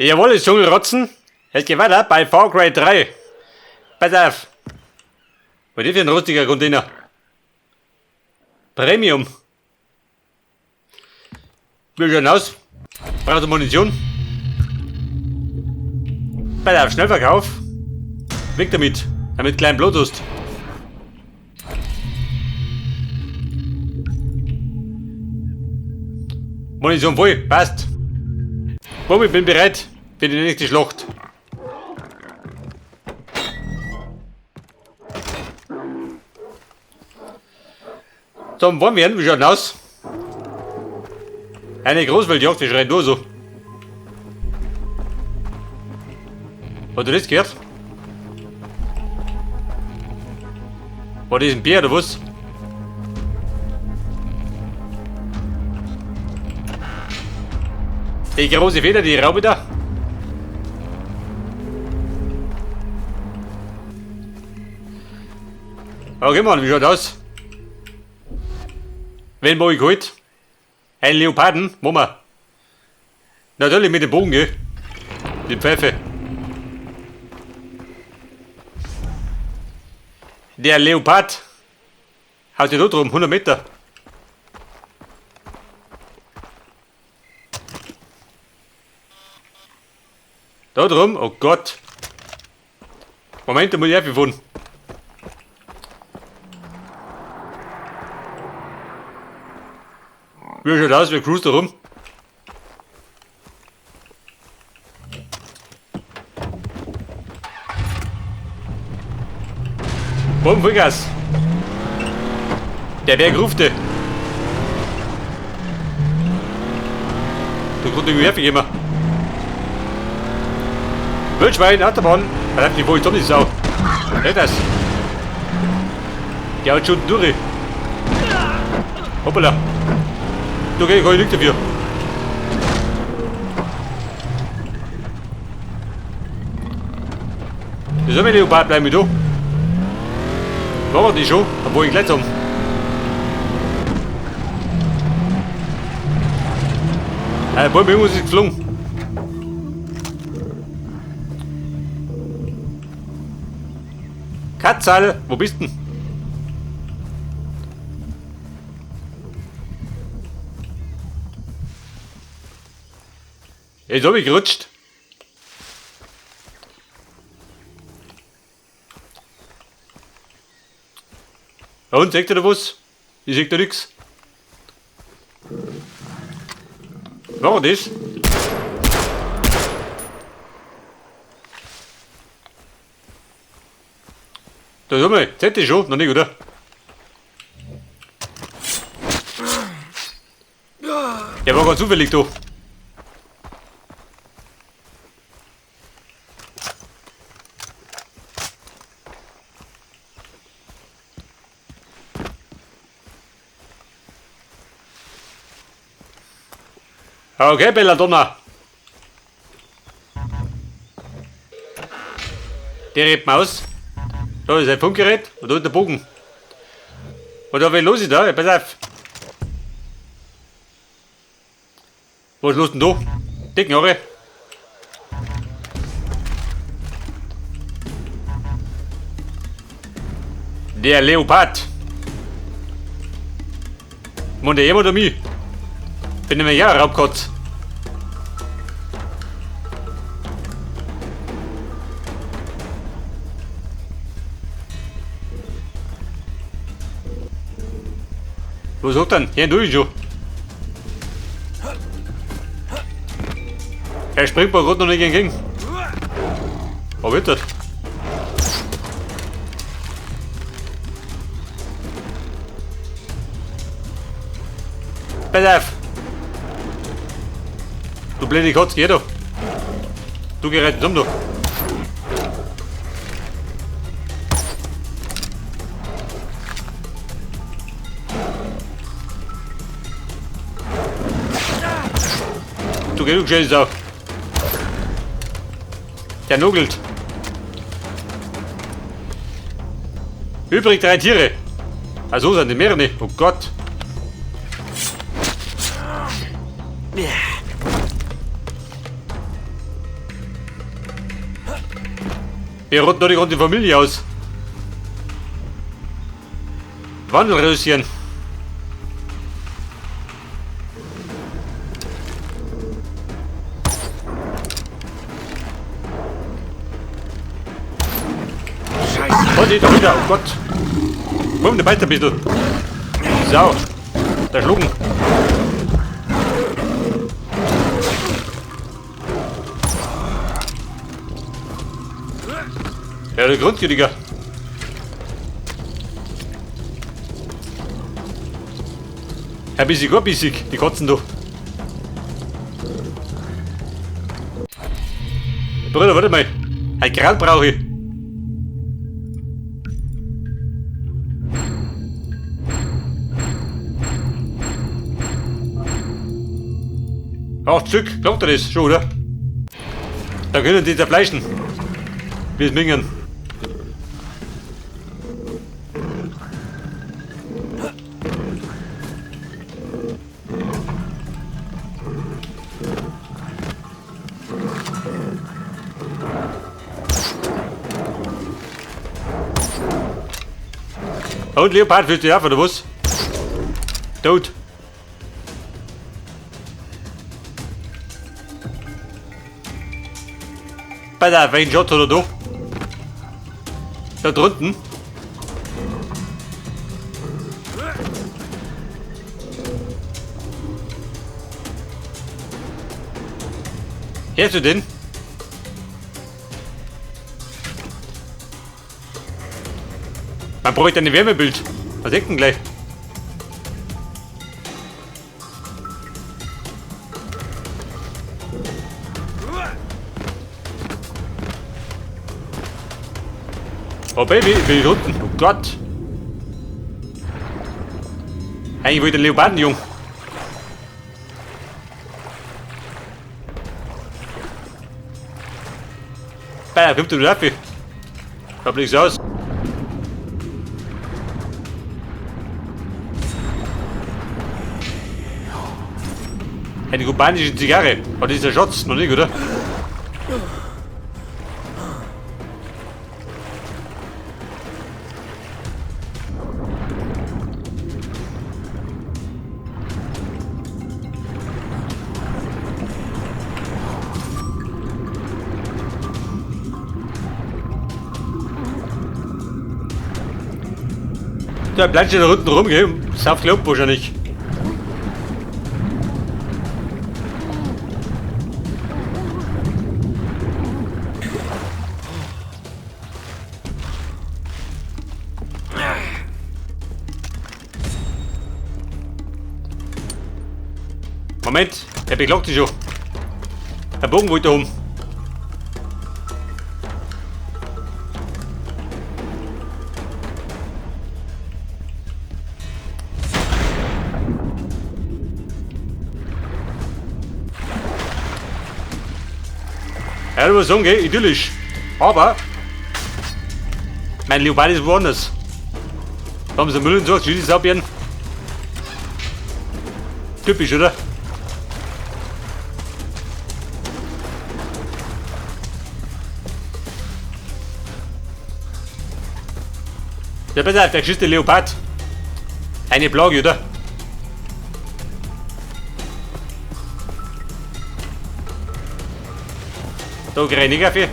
Jawohl, ihr Dschungelrotzen. Es geht weiter bei Far Cry 3. Pass auf. Was ist für ein rostiger Container? Premium. Wie schaut aus? Braucht Munition? Pass auf, Schnellverkauf. Weg damit. Damit kleinen Blut hast. Munition voll, passt. Bumm, ich bin bereit für die nächste Schlacht. Zum wollen wir hin, wie schaut aus? Eine Großwildjagd, die schreit nur so. Hat du das gehört? War das ein Bär oder was? Die große Feder, die Raube da. Okay, Mann, wie schaut aus? Wen mag ich geholt? Ein Leoparden, machen wir. Natürlich mit dem Bogen, gell? Die Pfeife. Der Leopard haut sich da drum, 100 Meter. Da drum, oh Gott. Moment, da muss ich auffahren. Wie schaut aus, wer cruist da rum? Bumm, Vollgas! Der Berg ruft. Da kommt irgendwie nervig immer. Wildschwein, Autobahn. Verdammt, wo ich die Sau. Wer das? Der hat schon durch. Hoppala. Du geh, ich kann nichts dafür. Das soll mein Leopard bleiben da. War die schon, obwohl ich gleich haben. Ein Bäume irgendwas ist geflogen. Katzal, wo bist denn? Jetzt hab ich gerutscht. Und, seht ihr da was? Ich seh da nix. War das? Da ist einmal, seht ihr schon? Noch nicht, oder? Der war ganz zufällig da. Okay, Belladonna. Der redet Maus. Da ist ein Funkgerät und da ist der Bogen. Und da will los ist da, pass auf. Was ist los denn da? Die Knarre. Der Leopard. Mann, der jemand oder mich? Bin nämlich ja Raubkatz. Was sagt denn? Hier durch schon. Er springt mir gerade noch nicht entgegen. Was wird das? Pass auf! Du blöde Katze, geh da! Du geh rein um da! Du geh, du gescheites Sau! Der nugelt! Übrig 3 Tiere! Also sind die mehrere. Oh Gott! Wir rotten doch die ganze Familie aus. Wandelröschen. Scheiße. Vorsicht, da wieder, oh Gott. Komm, der beißt ein bisschen. Sau. Da schlucken. Ja, der Grundgütiger. Herr bissig, oh bissig, die kotzen du. Bruder, warte mal. Ein Kran brauche ich. Acht Stück, glaubt ihr das schon, oder? Da können die zerfleischen. Wie es mingen. Und Leopard fühlt sich auf, oder was? Tot. Pass auf, welchen Shot hat er da? Da drunten. Hörst du den? Man braucht ein Wärmebild. Was ist denn gleich? Oh Baby, ich bin hier unten. Oh Gott. Eigentlich wollte ich den Leoparden, Jung. Bei, kommt der dafür? Schaut nichts aus. Eine kubanische Zigarre. Oh, das ist der Schatz, noch nicht, oder? Der bleibt schon da unten rum, gell? Saft glaubt wahrscheinlich. Moment, der beklagt sich schon. Der Bogen wollte um. Ja, du musst sagen, gell, idyllisch. Aber mein Leopard ist woanders. Da haben sie Müll und so, die Saubären. Typisch, oder? Ja, pass auf, der geschissene Leopard. Eine Plage, oder? Da krieg ich nicht viel.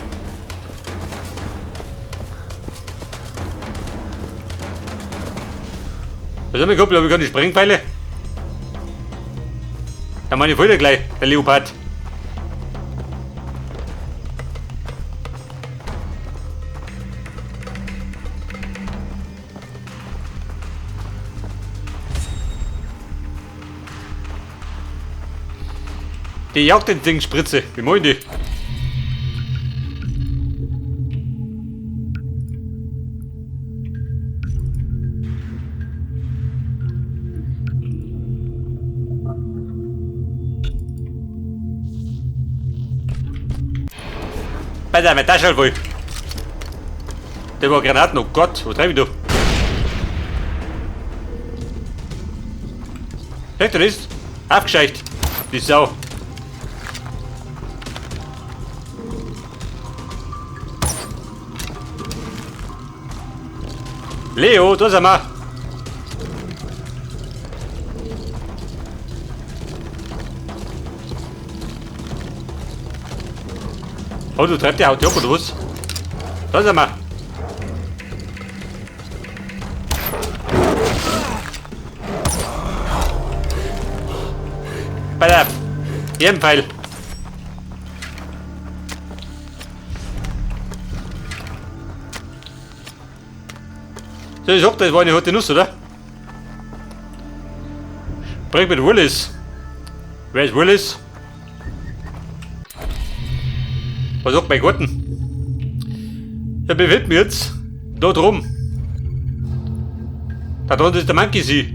Was haben wir gehabt? Hab ich keine Sprengpfeile? Da meine ich voll gleich, der Leopard. Die jagt den Ding Spritze. Wie meinen die? Bei der Tasche voll. Der war Granaten, oh Gott, wo treib ich da? Hört ihr das? Aufgescheucht, die Sau. Leo, da sind wir. Oh, du treibst die Haut ab, oder was? Da sind wir. Pass auf. Hier ein Pfeil. So, ich sag, das war eine harte Nuss, oder? Sprech mit Willis. Wer ist Willis? Was sagt mein Garten? Ja, befinden wir jetzt da drum. Da drunten ist der Monkey Sea.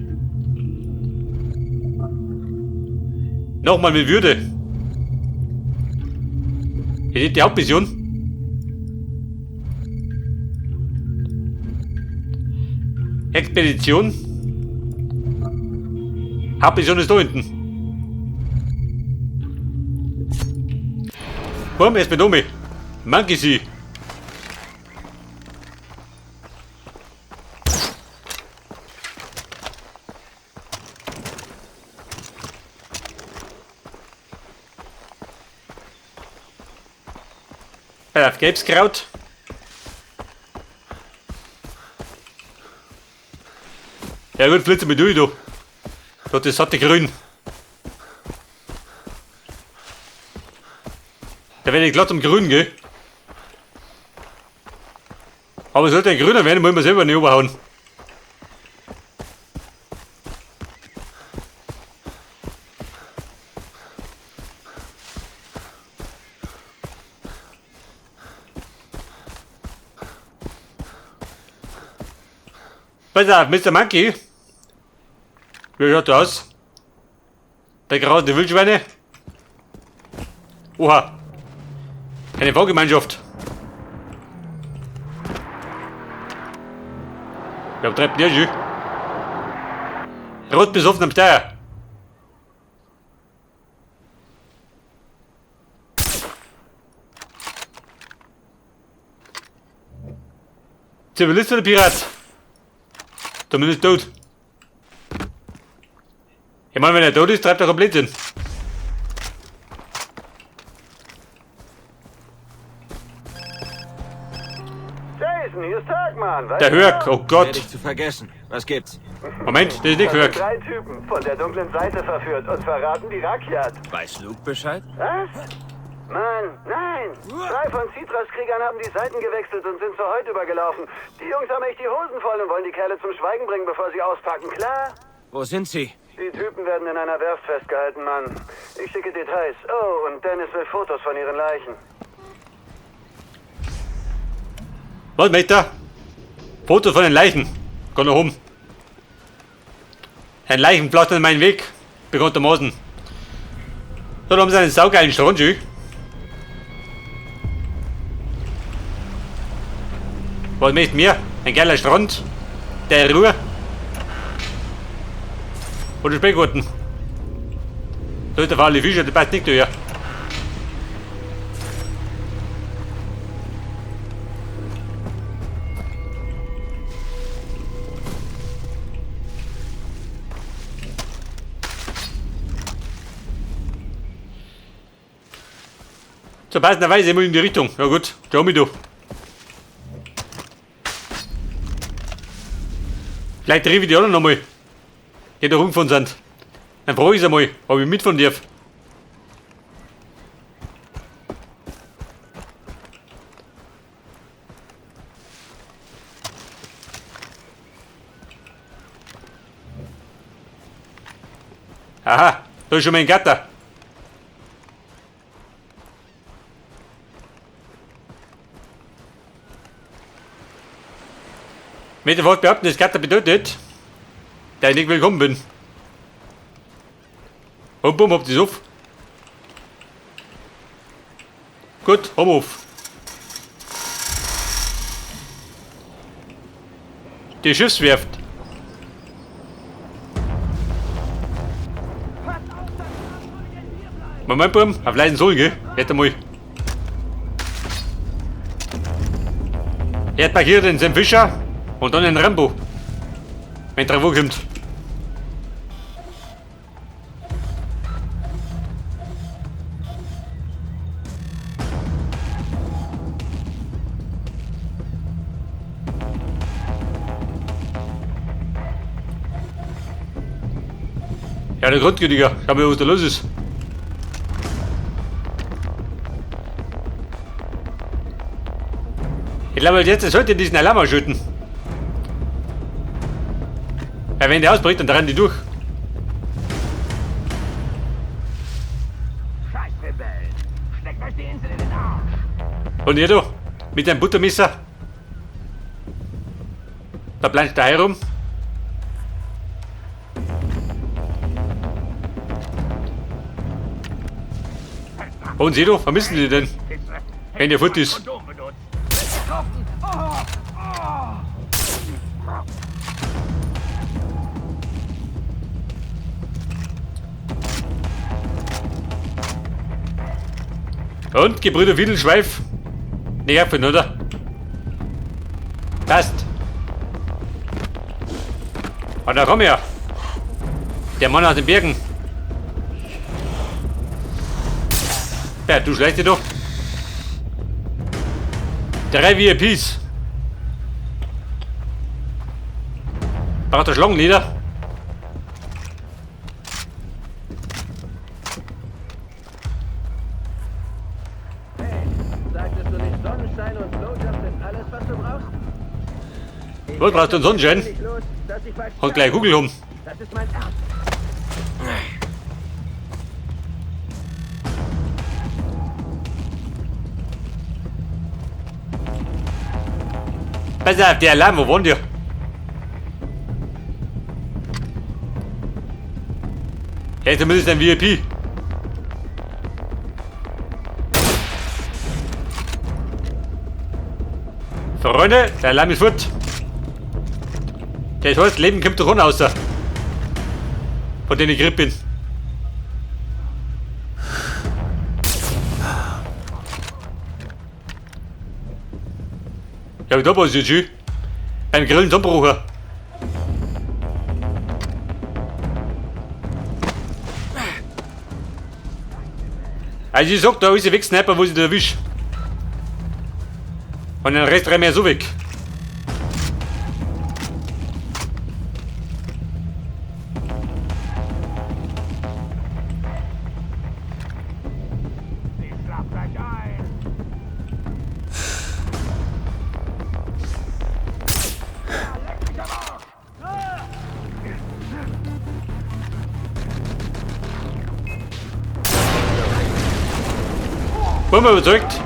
Nochmal mit Würde. Hier ist die Hauptmission. Expedition. Hauptmission ist da hinten. Komm, erst mit um. Monkey Sea. Auf Gelbskraut. Ja gut, flitze mit durch, du. Dort ist satte Grün. Da werde ich glatt um Grün, gell? Aber sollte ein Grüner werden, muss man selber nicht überhauen. Pass auf, Mr. Monkey. Wie schaut das aus? Da grauen die Wildschweine. Oha. Eine Fahrgemeinschaft. Wer treibt der schon? Rot besoffen am Steuer. Zivilist oder Pirat? Zumindest tot. Ich meine, wenn er tot ist, treibt er komplett Blödsinn. Jason, hier ist Tagmann. Der Hörk, oh Gott. Werde ich zu vergessen. Was gibt's? Moment, das ist nicht Hörk. Drei Typen von der dunklen Seite verführt und verraten die Rakyat. Weiß Luke Bescheid? Was? Mann, nein! Drei von Citras Kriegern haben die Seiten gewechselt und sind zur Heute übergelaufen. Die Jungs haben echt die Hosen voll und wollen die Kerle zum Schweigen bringen, bevor sie auspacken, klar? Wo sind sie? Die Typen werden in einer Werft festgehalten, Mann. Ich schicke Details. Oh, und Dennis will Fotos von ihren Leichen. Was möchte er? Fotos von den Leichen. Komm noch um. Ein Leichenpflaster in meinen Weg. Bekanntermaßen. So, da haben sie einen saugeilen Strand, schön. Was möchte mir? Ein geiler Strand. Der Ruhe. Oder Speckgurten. Da ist der faule Fischer, der passt nicht daher. Zur passenden Weise immer in die Richtung. Ja gut, schau mich du. Vielleicht treffe ich die anderen nochmal. Die da rumgefahren sind. Dann frage ich sie mal, ob ich mitfahren darf. Aha, da ist schon mein Gatter. Mit dem Wort behaupten, das Gatter bedeutet, dass ich nicht willkommen bin. Und bumm, habt ihr's auf. Gut, hab auf. Die Schiffswerft. Moment, Bumm, auf leisen Sohlen, gell? Jetzt einmal. Er hat markiert den Sam Fischer. Und dann ein Rambo. Wenn der wo kommt. Ja, der Grundgütiger. Schau mal, was da los ist. Ich glaube, jetzt sollte diesen Alarm ausschalten. Ja, wenn der ausbricht, dann rennen die durch. Scheiß Rebellen! Steckt euch die Insel in den Arsch! Und ihr da, mit dem Buttermesser. Da bleibt der herum. Und sie da, vermissen die denn? Wenn der fort ist. Kondom benutzt. Getroffen! Oh, oh. Und Gebrüder Wiedelschweif. Nerven, oder? Passt. Und da komm her. Der Mann aus den Bergen. Ja, du schleichst dich doch. 3 VIPs. Braucht der Schlangenleder? Hey, sagtest du nicht, Sonnenschein und Blowjobs sind alles, was du brauchst? Was brauchst du denn Sonnenschein? Nicht los, dass ich bald Und gleich Kugel um. Das ist mein Ernst. Pass auf, der Alarm, wo wohnt ihr? Er ist zumindest ein VIP. Freunde, der Alarm ist fort. Der heißt, Leben kommt doch runter außer. Von denen ich geripp bin. Ja, da war es jetzt schön. Beim Grillen Sonnenbrucher. Also ich sag, da ist weg Sniper, wo sie da erwischt. Und den Rest rennen wir so weg. Ich schlaf gleich ein! Ja, leck mich am Arsch! Bin überzeugt.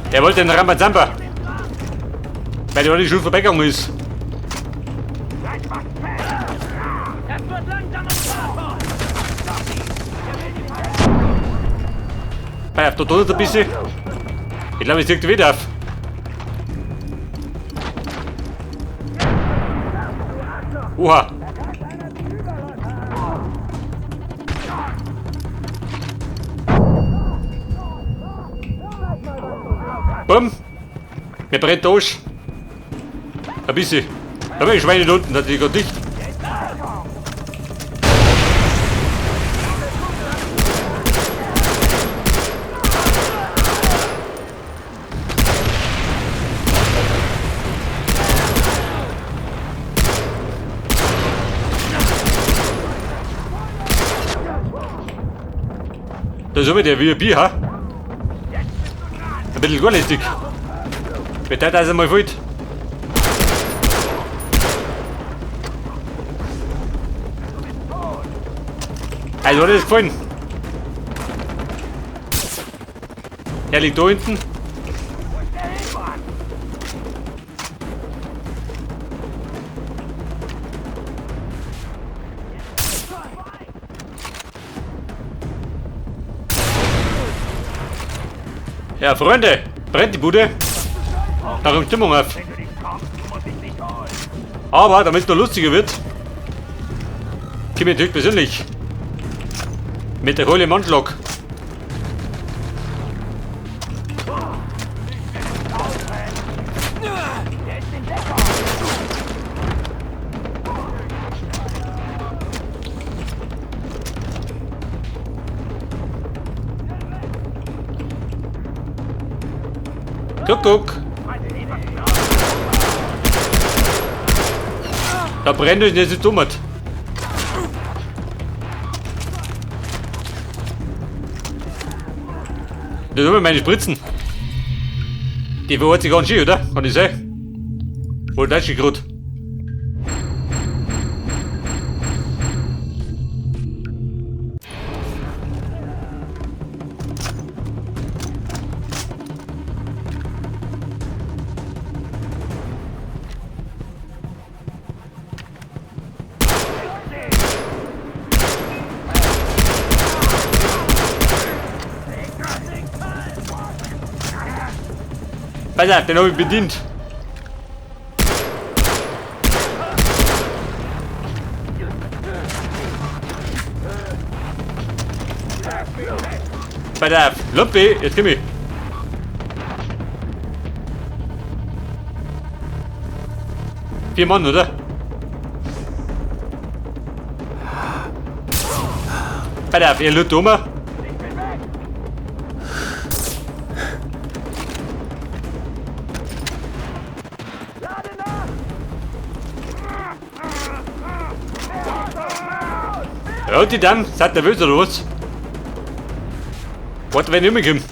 Der wollte den Rambazamba. Weil der nicht schon vorbeigegangen ist. Bei auf der donnert ein bisschen. Ich glaube, es liegt wieder auf. Oha. Bumm. Mir brennt der Arsch. Ein bisschen. Da bin ich Schweine da unten, hat die gerade dicht. Da ist immer der VIP, ha? Ein bisschen garlästig. Wird der also mal fort. Also hat das gefallen. Er liegt da hinten. Ja, Freunde, brennt die Bude. Da kommt Stimmung auf. Aber damit es noch lustiger wird, komme ich natürlich persönlich mit der Kohle im Anschlag. Kuckuck. Da brennt euch nicht so dumm. Das sind immer meine Spritzen. Die verhört sich ganz schön, oder? Kann ich sein? Wo das ist gerade. Pass auf, den hab ich bedient. Pass auf, Lumpi, jetzt komm ich. 4 Mann, oder? Pass auf, ihr Lüt um. Ja, und die dann? Seid nervös oder was? Warte, wenn ich nicht mehr komme.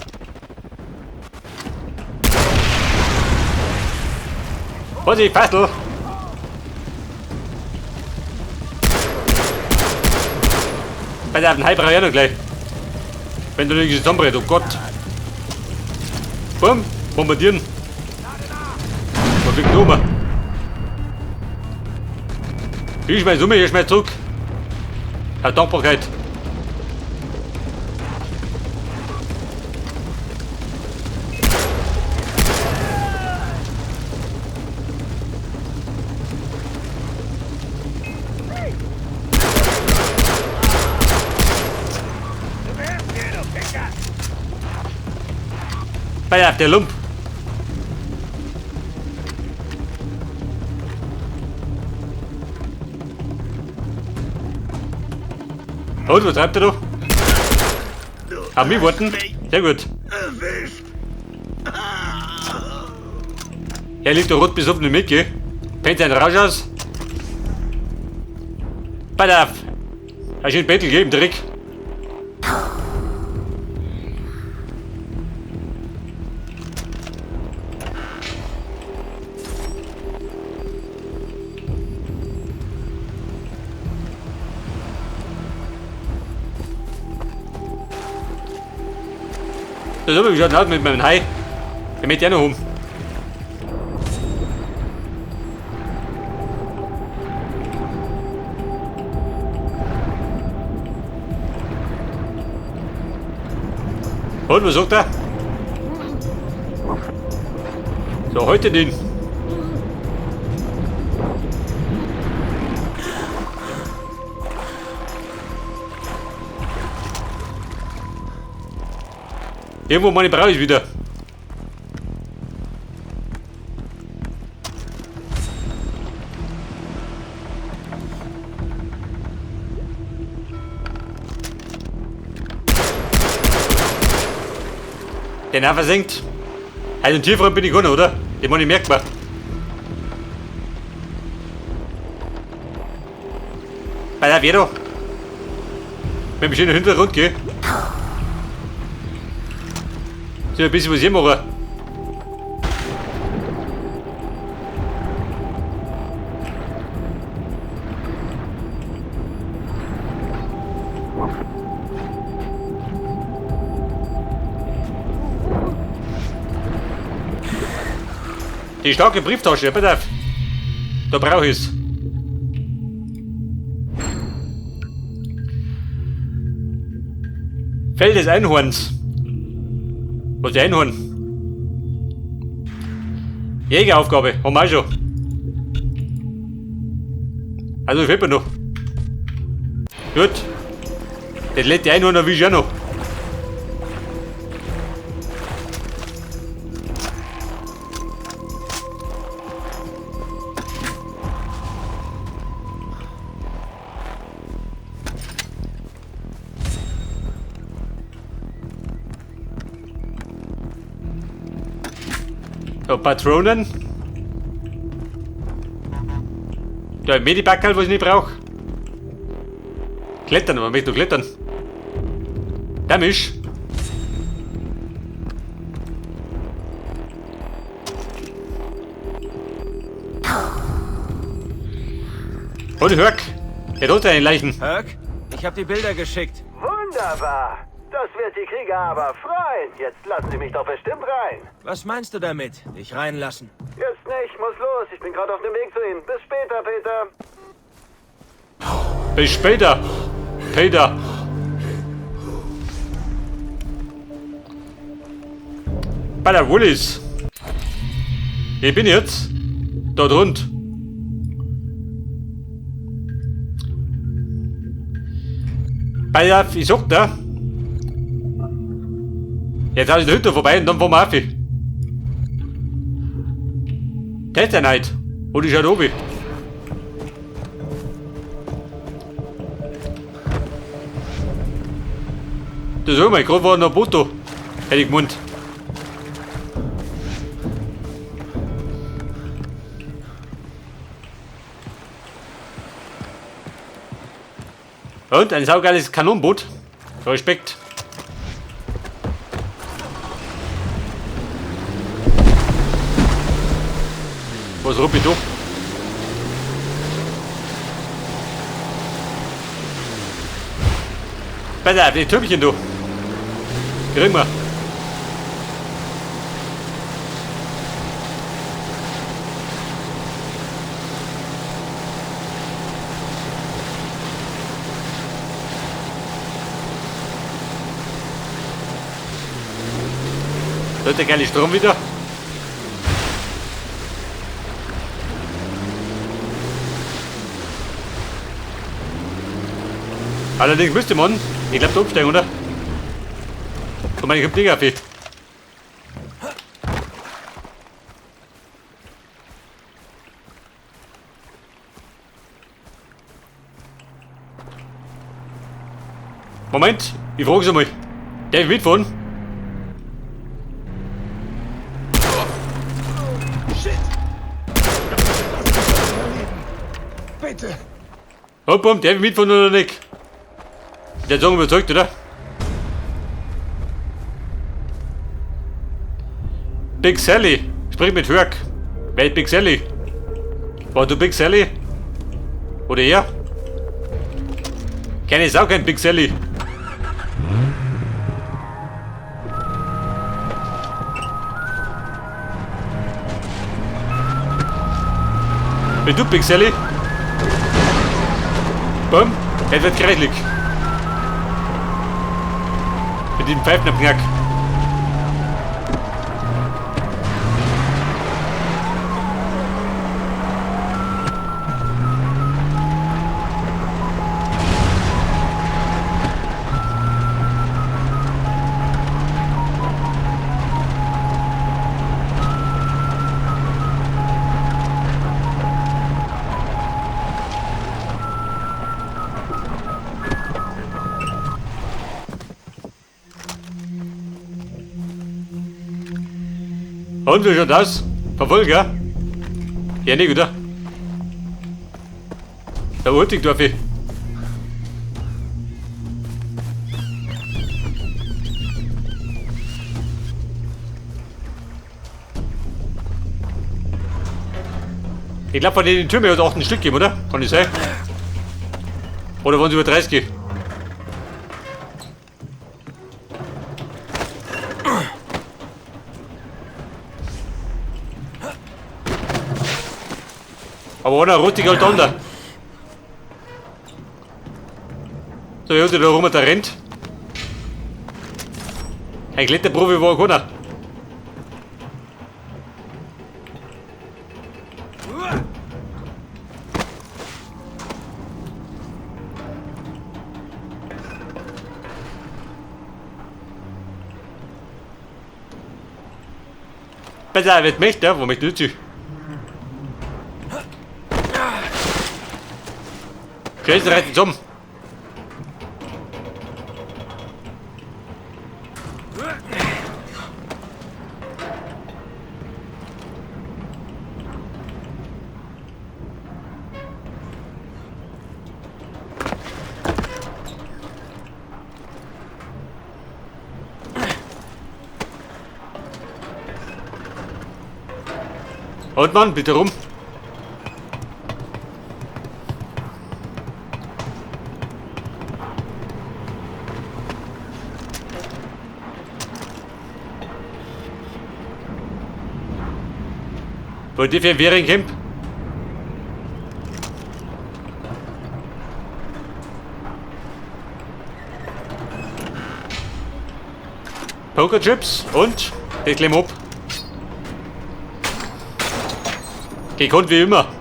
Vorsicht, Fastel! Pass auf, den Hai brauch ich auch noch gleich. Wenn du nicht zusammenbrett, oh Gott. Bumm, bombardieren. Was fliegt denn um? Ich schmeiß um, ich schmeiß zurück. Ja, Dankbarkeit. Pass auf, der Lump. Und, was treibt er da? Haben wir warten? Sehr gut. Er liegt da rot bis oben mit, gell? Pennt seinen Rausch aus. Pass auf! Ein schönes Bettel, gell, im Dreck. Das hab ich schon laut mit meinem Hai. Der möchte ja noch um. Und was sagt er? So, heute den. Irgendwo meine brauche ich wieder. Den haben versenkt. Also ein Tierfreund bin ich auch noch, oder? Den hab ich merkt man. Bei der Vero. Mit dem schönen Hintergrund, gell? So ein bisschen was hier machen. Die starke Brieftasche, pass auf. Da brauch ich's. Fell des Einhorns. Was ist Einhorn? Jägeraufgabe, haben wir auch schon. Also fehlt mir noch. Gut. Das letzte Einhorn erwische ich auch noch. Da Patronen. Da ein Medibackerl, was ich nicht brauche. Klettern, man möchte noch klettern. Damisch. Und Hörk. Der hat einen Leichen. Herc, ich habe die Bilder geschickt. Wunderbar. Das wird die Krieger aber freuen. Jetzt lassen sie mich doch bestimmt rein. Was meinst du damit? Dich reinlassen? Jetzt nicht, muss los. Ich bin gerade auf dem Weg zu Ihnen. Bis später, Peter. Bis später, Peter. Bei der Woolies. Ich bin jetzt dort rund. Bei der, ich sag da. Jetzt hab ich die Hütte vorbei und dann fahren wir auf. Das ist ja nicht. Und ich schau da oben. Das ist mal, gerade war noch ein Boot da. Hätte ich gemeint. Und ein saugeiles Kanonenboot. Respekt. Was rupp ich da? Pass auf, die Türmchen da. Kriegen wir. Da ist der geile Strom wieder. Allerdings müsste man, ich glaub, da umsteigen, oder? Komm, ich hab Ding auf. Moment, ich frage sie mal. Darf ich mitfahren? Shit! Bitte! Hopp, hopp, darf ich mitfahren oder nicht? Der hat überzeugt, oder? Big Sally! Sprich mit Hörk! Wer ist Big Sally? War du Big Sally? Oder er? Keine Sau kennt Big Sally! Bist du Big Sally? Bumm, er wird gerechtlich. Mit dem Pfeifen am Knack. Und wie schaut das? Verfolger? Ja, nicht, oder? Da wollte ich darf ich. Ich glaub, von den Türmen hat es auch ein Stück gegeben, oder? Kann ich sein? Oder waren es über 30? Aber einer rottig halt an da. So, ich hatte da rum, der rennt. Ein Kletterprofi war keiner. Besser wird mich, der, wo mich nützt. Scheiße, reißt zusammen. Und Mann, bitte rum. Wollt ihr für ein Währing Camp? Pokerchips und den Klemm ab. Gekonnt wie immer.